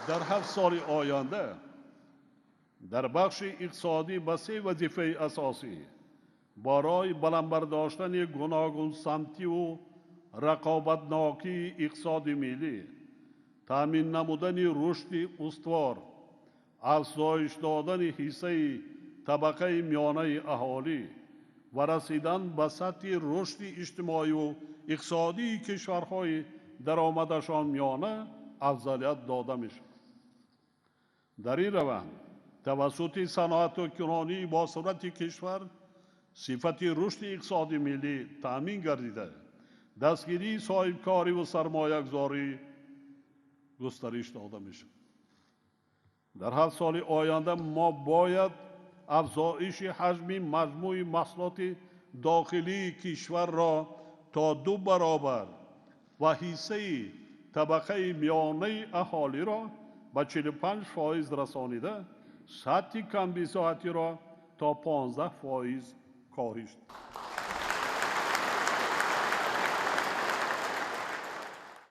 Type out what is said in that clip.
Дар 7 соли оянда дар бахши иқтисодӣ ба се вазифаи асосӣ барои баланд бардоштани гуногунсамтиву рақобатнокии иқтисоди миллӣ, таъмин намудани рушди устувор, афзоиш додани ҳиссаи табақаи миёнаи аҳолӣ ва расидан ба сатҳи рушди иҷтимоию иқтисодии кишварҳои даромадашон миёна афзалият дода мешавад. Дар ин раванд тавассути саноаткунонии босуръати кишвар сифати рушди иқтисоди миллӣ таъмин гардида, дастгирии соҳибкориву сармоягузорӣ густариш дода мешавад. Дар 7 соли оянда мо бояд афзоиши ҳаҷми маҷмӯи маҳсулоти дохилии кишварро то 2 баробар ва ҳиссаи табақаи миёнаи аҳолиро ба 45% расонида, сатҳи камбизоатиро то 15% коҳиш.